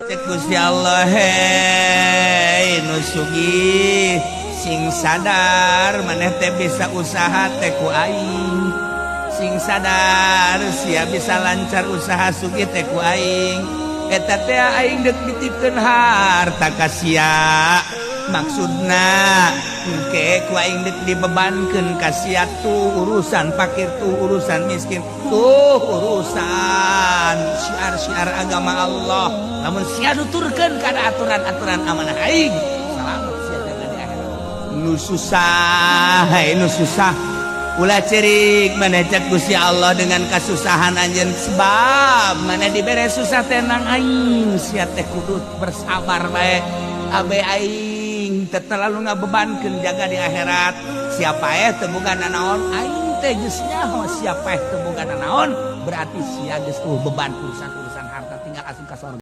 Cek Gusti Allah, hei nu sugih, sing sadar maneh teh bisa usaha teh ku aing. Sing sadar sia bisa lancar usaha sugih teh ku aing. Eta teh aing deuk ditipkeun harta ka sia. Maksudna engke ku aing deuk dibebankeun ka sia tuh urusan fakir, tuh urusan miskin, tuh urusan syiar-syiar agama Allah. Lamun sia nuturkeun kana aturan-aturan amanah aing, selamat sia jaga di akhirat. Nu susah, hei nu susah, ulah cerik maneh cek Gusti Allah dengan kasusahan anjeun, sebab maneh dibere susah tenang aing. Sia teh kudu bersabar bae, abe aing teu terlalu ngabebankeun jaga di akhirat. Siapa eh teu boga nanaon, aing teh geus nyaho. Siapa eh teu boga nanaon, berarti sia geus beban urusan-urusan harta, tinggal asup ka sorga.